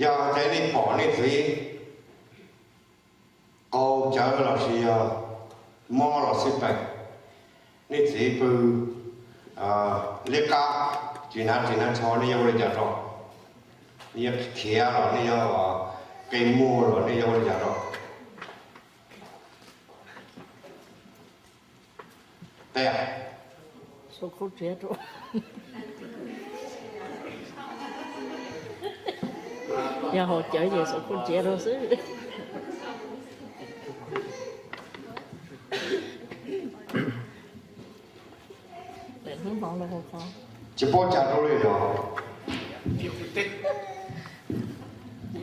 Yog tias nej pom nej txiv qaug cawv los sis yog mob los xij peem, nej txiv pw liab qab, tsis hnav ris hnav tsho, nej yuav ua li cas rau? Nej yuav khiav los nej yuav qi muag los nej yuav ua li cas rau? Teb, yog haus cawv ces xuas khuj ntsia rau xwb. Tsis paub cas rau li os.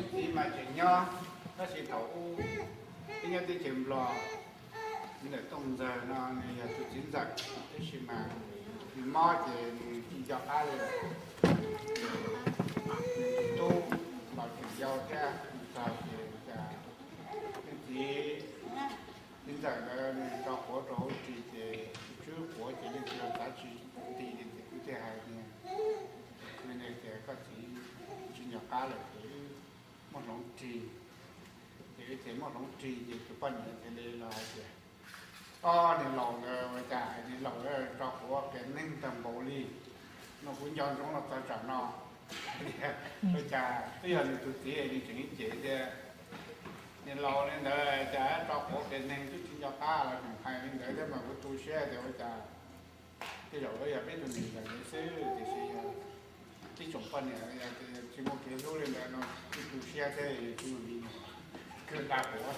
Txiv mas tseem nyob, tab sis thaum ub peb nyob teb chaws Nplog, ntawm Tooj Ntxawg no nws yog tus txiv ntxawm, tab sis mas nws mob ces nws tsis nco qab li lawm. Nws tus tub los tseem yau thiab, nws txog ces cas leej txiv, txiv ntxawm ntawd nws tso quav rau hauv ris ces tus tswb quav ces leej txiv los txav tsis nti li ces wb thiaj hais tias, nws tias koj txiv tsis nco qab lawm ces wb muab hloov ris. Ces wb thiaj muab hloov ris ces tus poj niam thiaj li los hais tias, ob, niam laus ntawd ua cas hais niam laus tso quav qias neeg tag npaum li no, kuv nco ntsoov los txog tsam no. Ua cas twb yog nws tus txiv nws tseem cev tias niam laus li ntawd cas tso quav qias neeg twb tsis nco qab los tseem hais li ntawd thiab mas kuv tu siab tias ua cas tej zaum yog peb tus niam ntawd xwb tiam sis yog tib tsoom poj niam tsis muaj kev hlub li ntawd no, kuv tu siab thiab tsis muaj vim kawg dag quav.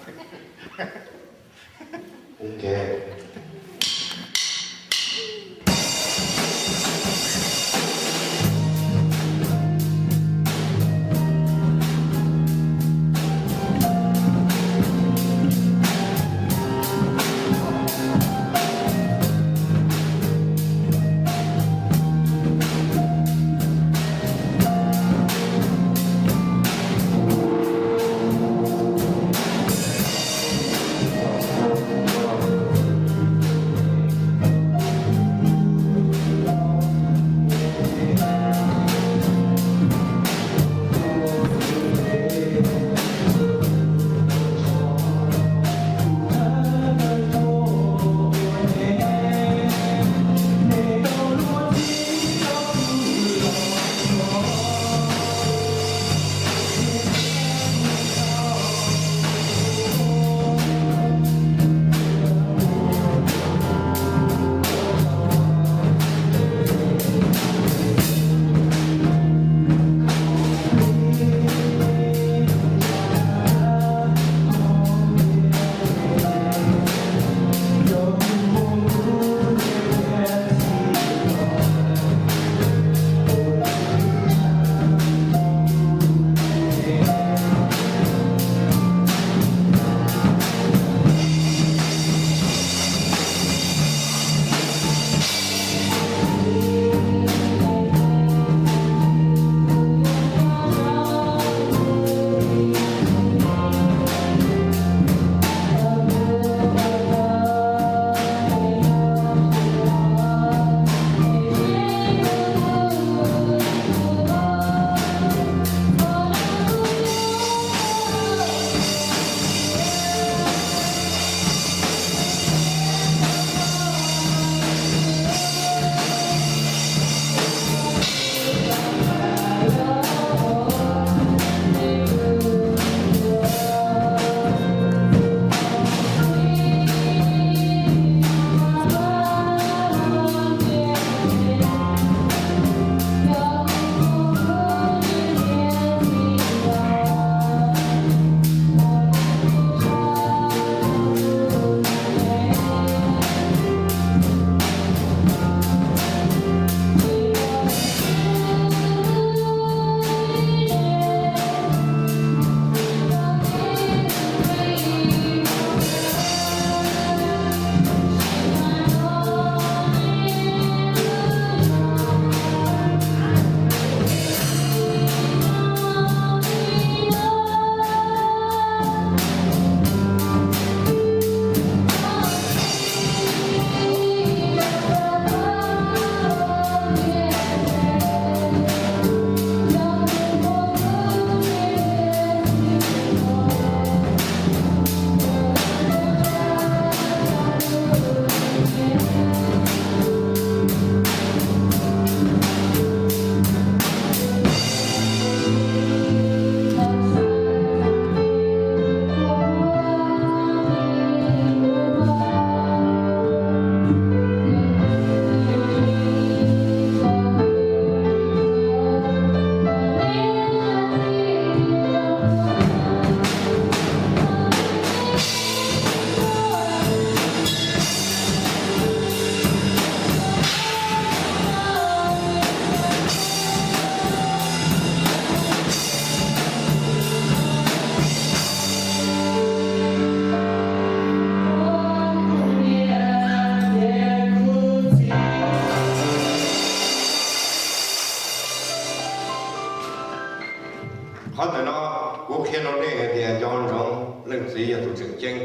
Qhov ntawm no kuv qhia rau nej hais tias nco ntsoov Leej Txiv yog tus tseem ceeb.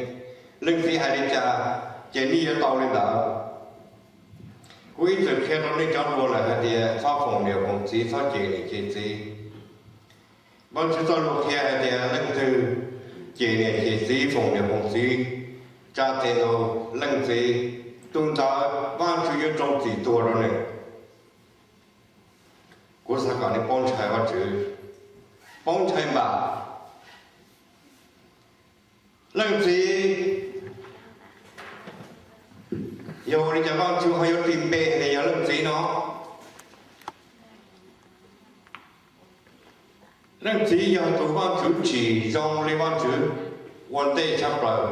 Leej Txiv hais li cas ces nej yuav tau li ntawd. Kuv ib txwm qhia rau nej cov hluas lawm hais tias txhob foom niam foom txiv, txhob cem niam cem txiv. Vaajtswv txoj lus qhia hais tias leej twg cem niam cem txiv, foom niam foom txiv, tsa tes ntaus leej txiv, tus ntawd Vaajtswv yuav rau txim tuag rau nws. Kuv xav kom nej paub ntshai Vaajtswv, paub ntshai npaum. Leej txiv, yog ua li cas Vaajtswv ho yuav tis npe hais tias yog leej txiv no? Leej txiv yog tus Vaajtswv tsim zoo li Vaajtswv ua ntej tshaj plaws.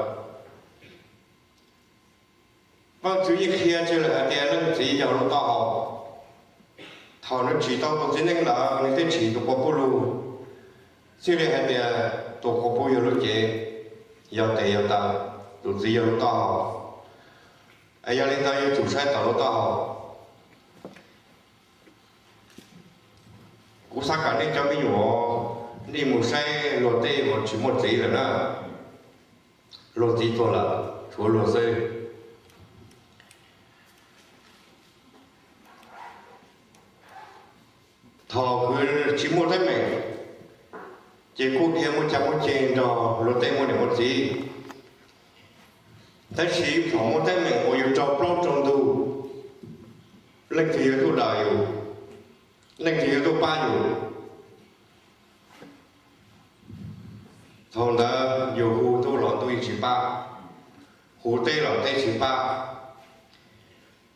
Vaajtswv yeej qhia tseg lawm hais tias leej txiv yog lub taub hau. Thaum nws tsim tau tus txiv neej ntawd, nws thiaj tsim tus quas puj lug, thiaj li hais tias tus quas puj yog lub cev, yog tes yog taw, tus txiv yog lub taub hau. Es yog li ntawd yuav tsum saib taus lub taub hau. Kuv xav kom nej cov me nyuam, nej mus saib luag tej uas tsis muaj txiv lawm na, luag txiv tuag lawm tshuav luag xwb. Thaum kuv tsis muaj teeb meem, ces kuj dhia muaj caj muaj ceg nrog luag tej muaj niam muaj txiv. Tab sis thaum muaj teeb meem uas yus raug plaub raug ntug, leej twg yuav tuaj daws yus, leej twg yuav tuaj pab yus? Thaum ntawd yus hu tuaj los ntuj yeej tsis pab, hu teb los teb tsis pab.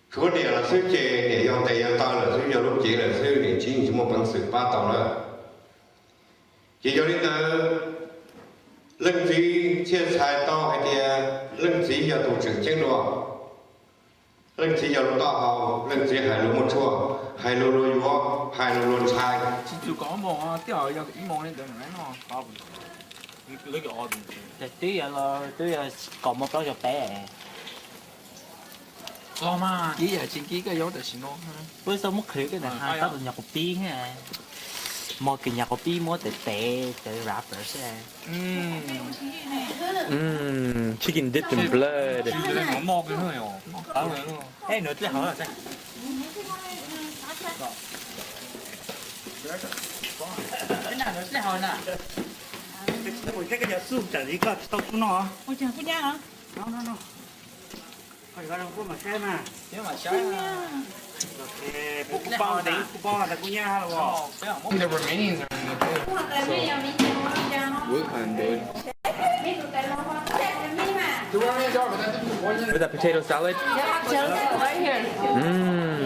Tshuav niam lawm xwb ces niam yog tes yog taw lawm xwb, yog lub cev lawm xwb, niam tsis yeej tsis muaj peev xwm pab tau lawm. Ces yog li ntawd, leej txiv thiaj txhais tau hais tias leej txiv yog tus tseem ceeb dua. Leej txiv yog lub taub hau, leej txiv hais lus muaj tshuaj, hais lus luag yuav, hais lus luag ntshai. Tsis txug kaum moos, twb yog ib moos li ntawd no. Twb yog, twb yog kaum moos plaub caug peb. Kib yam tsis kib koj yuav tam sim no. Puab txhob muab qhwv koj ntawm hais tab tus nyuag quav pib, muab kws nyuag quav pib muab tes tes cov rapper xwb. Chicken dipped in blood. Nuav dlej hauv. Nuav dlej hauv na. Koj cov xub tam li koj tsis tau xub noj. Kuv paub ntev, kuv paub tas kuv nyab los. With that potato salad? Mm.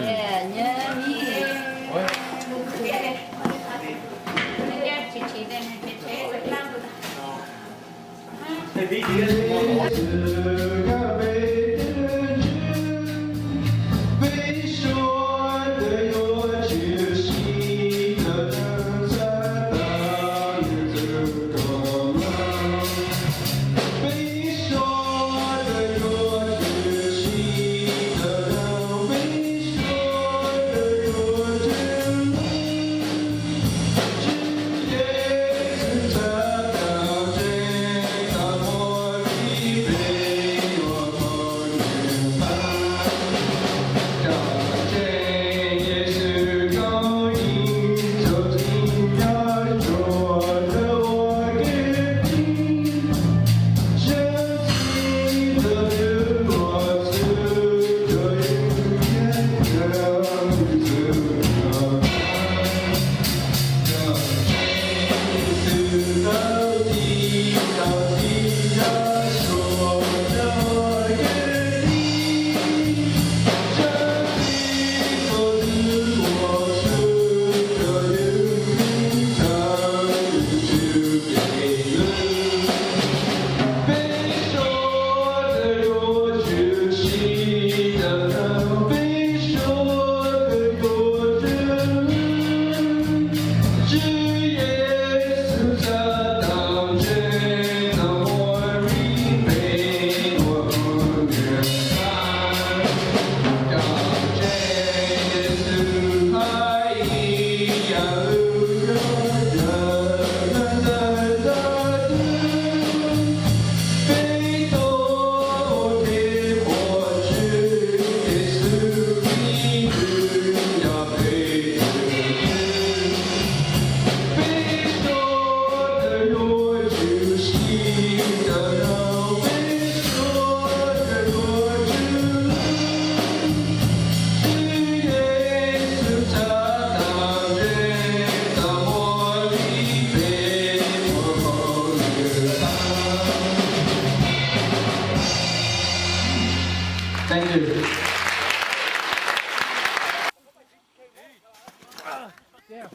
Damn,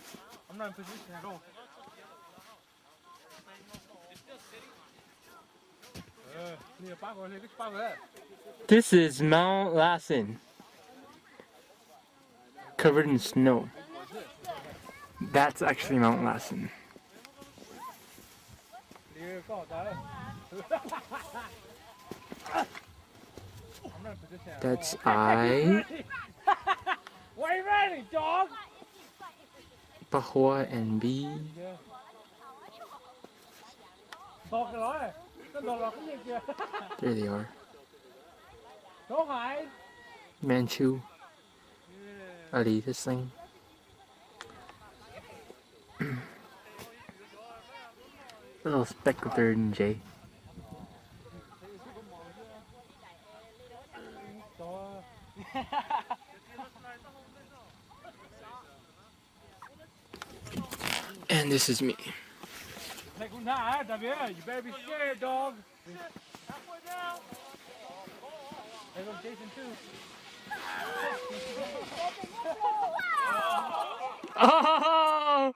I'm not in position at all. This is Mount Lassen, covered in snow. That's actually Mount Lassen. That's I. Why are you running, dog? Pahua and B. There they are. Manchu. Ali the same. Little speckleton Jay. And this is me. Hey, you better be scared, dog. There goes Jason too. Oh!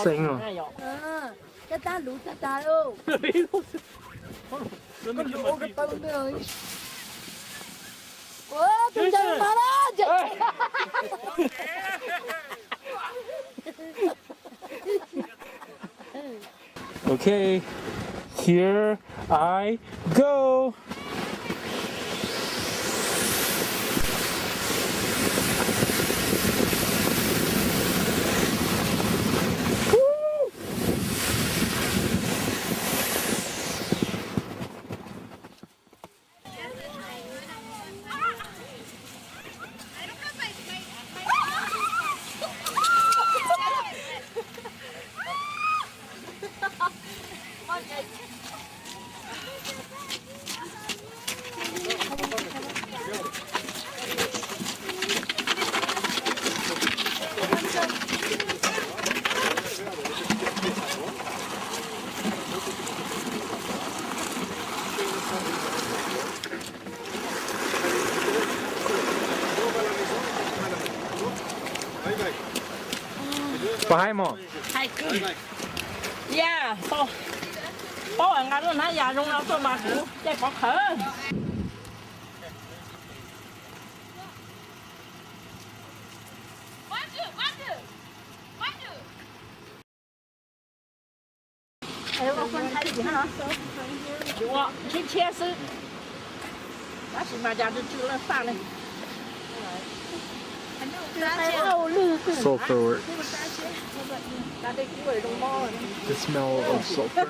Xeeb os. Koj tab luv tag tag lauj. Koj luv ua koj taw ntej. Ua tus ncaws mas na. Okay, here I go. Puas haib mog? Haib kawg. Yog, paub nqa lub hnab yas zoo no tuaj mas kuv caij pov khawv. Tshiab tshiab xwb, tab sis mas cas tsw tsw lawj faj li. Sulfur works. The smell of sulfur.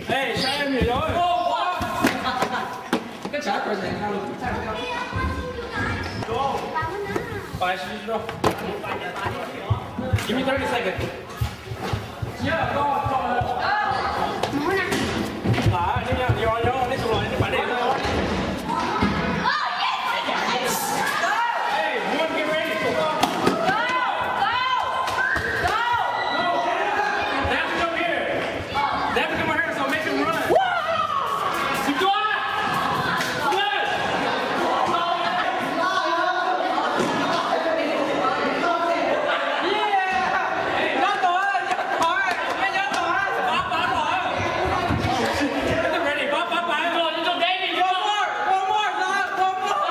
Hey, shout him your yard. Good job, President. Five, six, zero. Give me thirty seconds. Yeah, go, go, go. Nah, neb nyob, neb nyob, neb tsis los neb pais deb. Hey, one, get ready. Go, go, go. They have to come here. They have to come over here, so make them run. Good. Hey, nyob tod, nyob tod, nyob tod. Pab, pab, pab. Ready, pab, pab, pab. One more, one more, one more.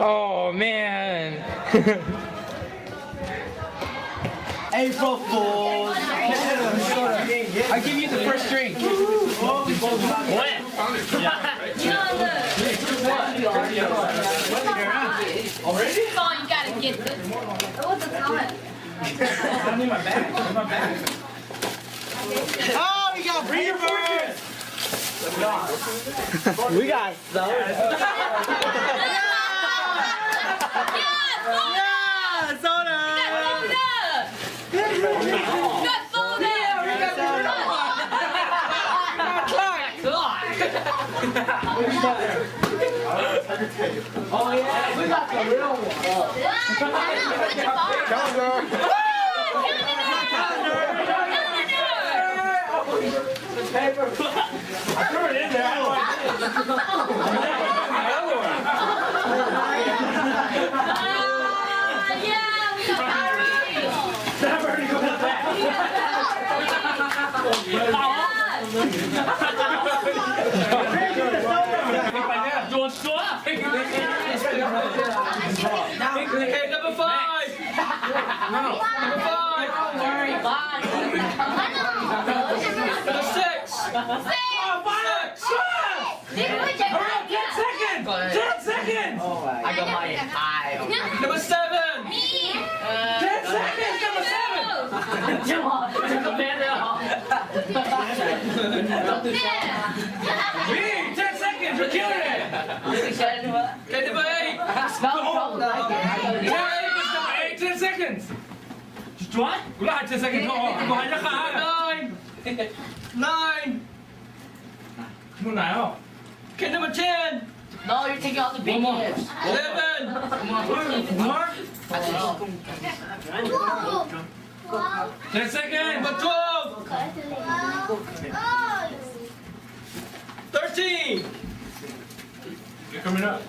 Oh man. April Fools. I give you the first drink. What? Already? Saul, you gotta get this. It was a comment. I need my bag. Where's my bag? Oh, you got Bring your burgers. We got soda. Yeah, soda. Yeah, soda. Got soda. Got soda. Oh yeah, we got the real one. Calendar. Calendar. Calendar. The paper. I threw it in there. I don't know. Ah, yeah, we got Kyrie. Okay, number five. Number five. Number six. Six. Hurry up, ten seconds. Ten seconds. I got my eye. Number seven. Me. Ten seconds, number seven. Me, ten seconds, you're killing it. Okay, number eight. Ten seconds, number eight, ten seconds. Kuv laj ten seconds thôi, kuv hais nyob qab. Nine. Nine. Muaj nine os. Okay, number ten. No, you're taking out the big ones. Eleven. More. Ten seconds. Number twelve. Thirteen. You're coming up.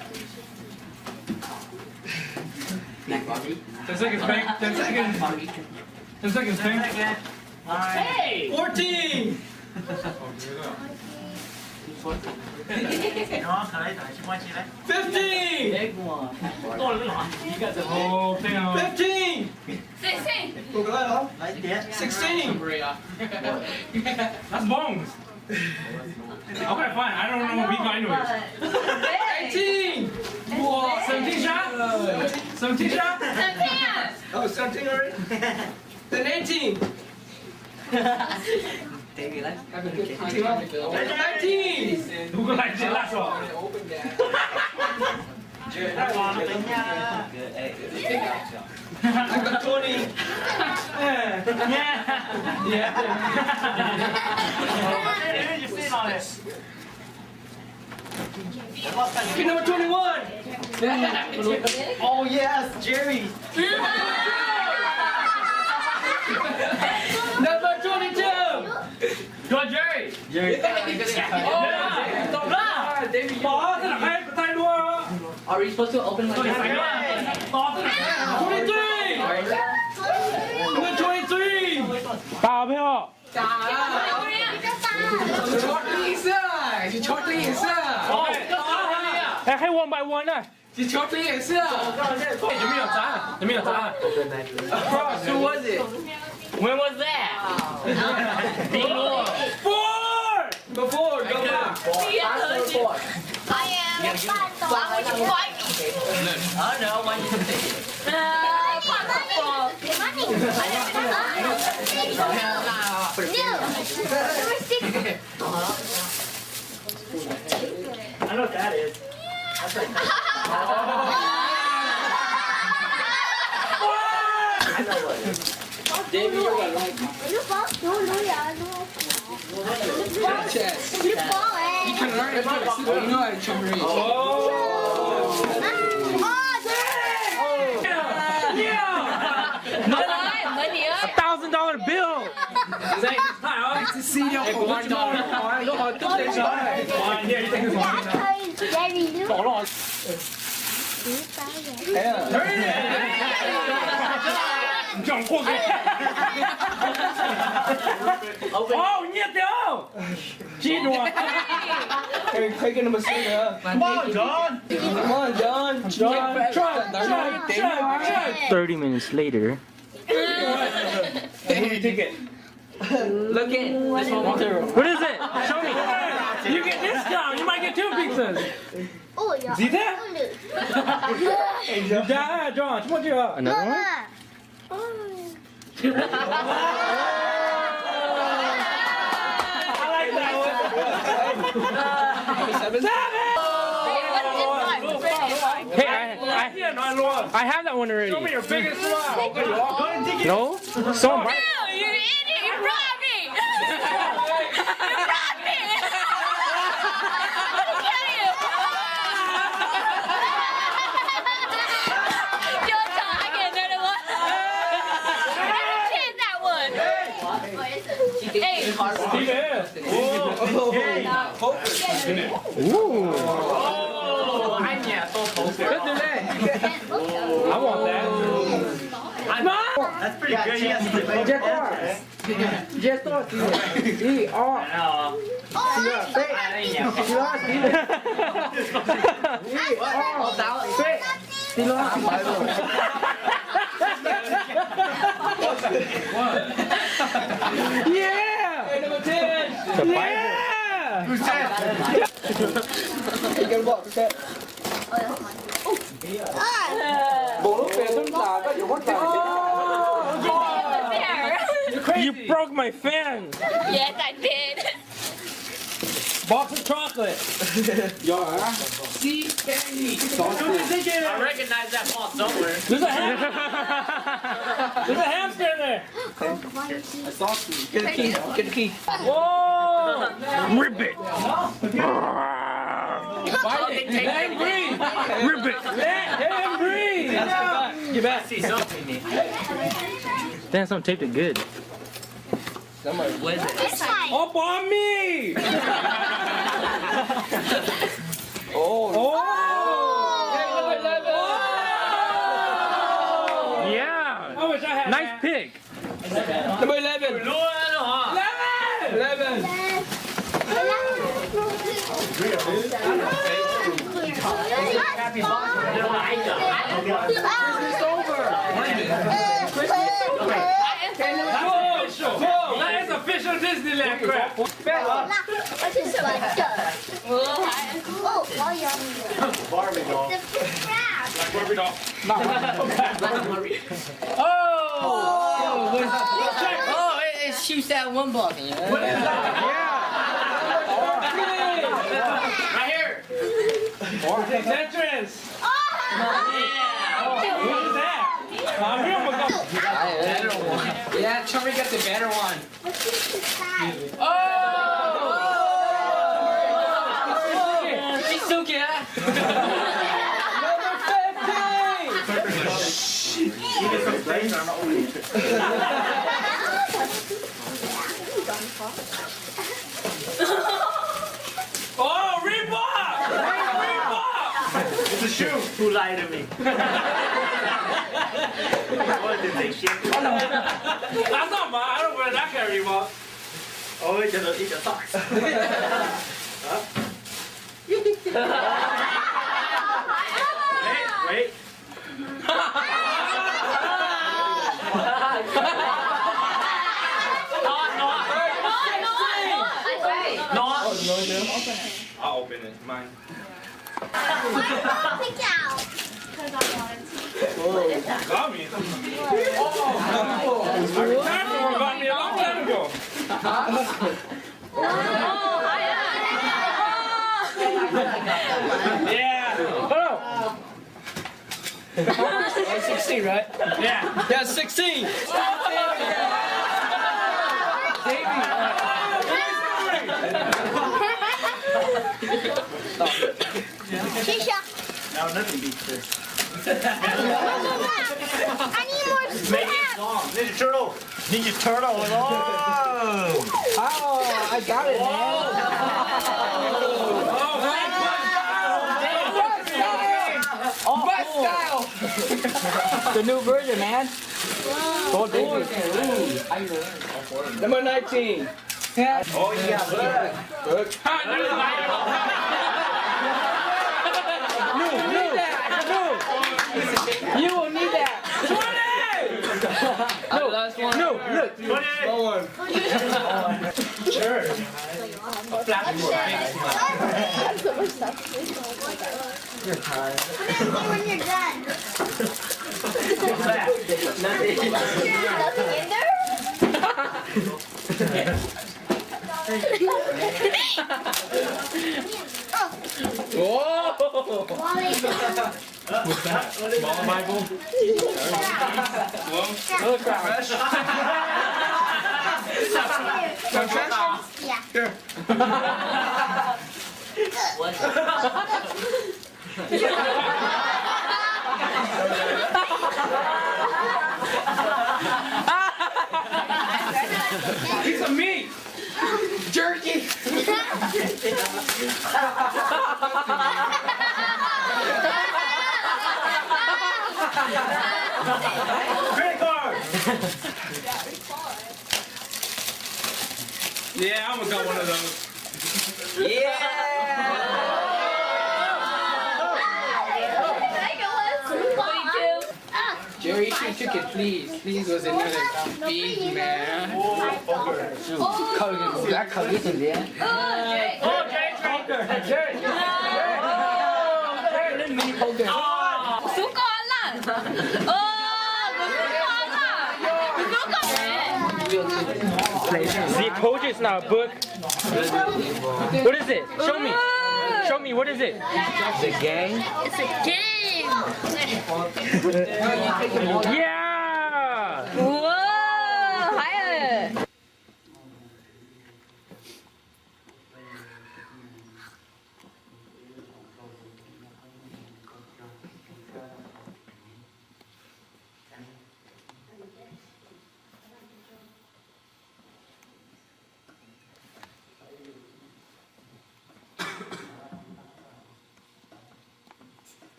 Ten seconds, Pink. Ten seconds. Ten seconds, Pink. Hey! Fourteen. Fifteen. Oh, Pink. Fifteen. Sixteen. Sixteen. That's Bones. Okay, fine. I don't know what we got anyways. Eighteen. Seventeen shot? Seventeen shot? Seventeen. Oh, seventeen already? Then eighteen. Nineteen. Who got like the last one? Number twenty. Yeah. Yeah. Pick number twenty-one. Oh yes, Jerry. Number twenty-two. Go Jerry. Jerry. Oh, yeah. Pov, tau nrog kuv thaij dua. Are we supposed to open like that? Twenty-three. Number twenty-three. Pov, peb os. Tsis tshua dlej xwb, tsis tshua dlej xwb. Es hais one by one na. 你球评也是啊。有没有砸？有没有砸？Bro, who was it? When was that? Four! Before, go back. Four. After four. I am a fan, so why would you fight me? I don't know, why you take it? Uh, fuck, fuck. Money. No. Number six. I know what that is. That's like, I know what it is. David, you're gonna like it. Chess. You can learn it too. You know how to trumpery. Oh. A thousand dollar bill. Xib nyob qhov ua nco, lub hov tub tej zog. Nyiaj tiag. Tsib dua. Come on, John. Come on, John. John, try, try, try. Thirty minutes later. Take it. Look at this one. What is it? Show me. You get discount. You might get two pizzas. Ntxiv thiab. Another one? I like that one. Seven. Hey, I, I, I have that one already. Show me your biggest smile. No? So much. No, you idiot, you robbed me! You robbed me! I'm gonna kill you! Your turn, I get another one. I didn't take that one. Hey. Ooh. I want that. That's pretty good. He has to Yes, to, ib, ob, ib, ob, peb, ib, ob, ib, ob, peb, ib, ob. Yeah! Yeah! Npaum lub fes tub ntas koj yuav muab tawm. You broke my fan. Yes, I did. Box of chocolate. Xib candy. I recognize that ball somewhere. There's a ham-, there's a hamster in there. Get the key. Get the key. Whoa! Ribbit. Let him breathe. Ribbit. Let him breathe. Get back. I see something in it. Damn, something tasted good. This one. Up on me! Oh. Oh. Yeah. I wish I had that. Nice pick. Number eleven. Eleven. Eleven. It's over. It's over. That is official Disneyland crap. Oh, yummy. Barbie doll. Barbie doll. Oh! Oh, it, it shoots that one ball. Yeah. Right here. Tetris. Yeah. What is that? Yeah, Chummy got the better one. Oh! He's so good. Number fifteen. Oh, Reebok! Reebok! It's a shoe. Who lied to me? I wanted to take shit. That's not mine. I don't wear that kind of Reebok. Oh, it's a, it's a socks. Huh? Eight. Not, not. Not, not. Not. I'll open it. Mine. Got me. Oh, got me a long time ago. Yeah. Hold on. Sixteen, right? Yeah. Yeah, sixteen. Davey. Shisha. No, nothing beats this. I need more. Make it strong. Ninja Turtle. Ninja Turtle. Oh. Oh, I got it, man. Oh, my style. The new version, man. Go, Davey. Number nineteen. Oh, yeah, look. Look, look, look. You will need that. Twenty! No, no, look. Twenty! Small one. Sure. A flash. You're tired. When you're done. Nothing. Nothing in there? Whoa! What's that? Small Bible? Hello, Crash. Confession? Yeah. Here. Piece of meat. Jerky. Credit card. Yeah, I would got one of those. Yeah. Jerry, you should take it, please. Please was another big man. Khawb, khawb ib tug ntxiv. Xub koj laj. Xub koj laj. Xub koj. These pages now, book. What is it? Show me. Show me, what is it? It's a game. It's a game. Yeah! Whoa, higher.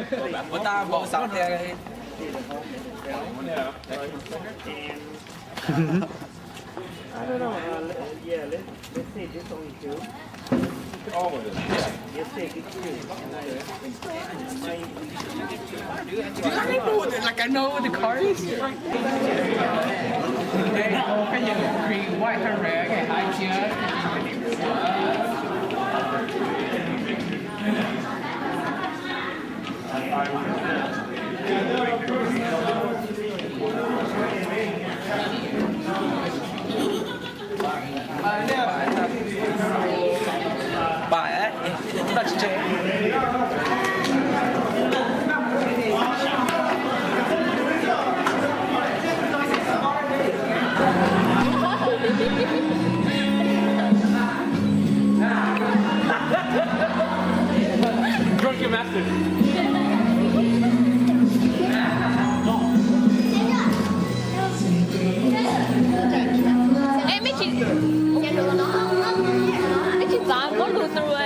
Ua tab npau xav tias I don't know. Uh, let, yeah, let, let's say this only two. Let's say this two. Dude, I know what the, like, I know what the car is. Hey, oh, can you green, white, and red, and high chair? Drunken master. Ej, mej tsis, mej tsis txav muab lug tau.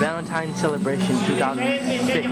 Valentine Celebration two thousand six.